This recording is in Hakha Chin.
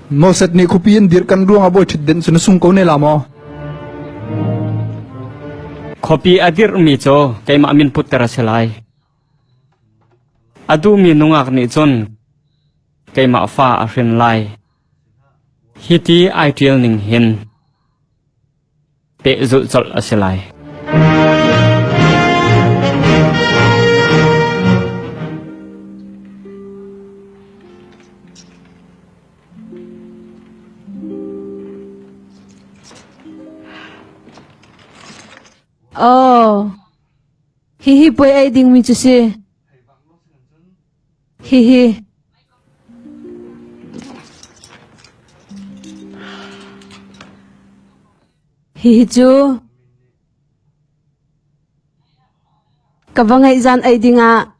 Moses nih khuapi in dirh kan ruangah bawi ṭhutdenh cu na sung ko ne la maw? Khuapi a dirhmi cu keimah min putter a si lai. A duhmi nungak nih cun keimah fa a hrin lai. Hiti ai ṭial ning hin pehzulh colh a si lai. Oh, hihi puai ei dingmi cu si. Hihi. Hihi cu ka va ngeih zan ei dingah.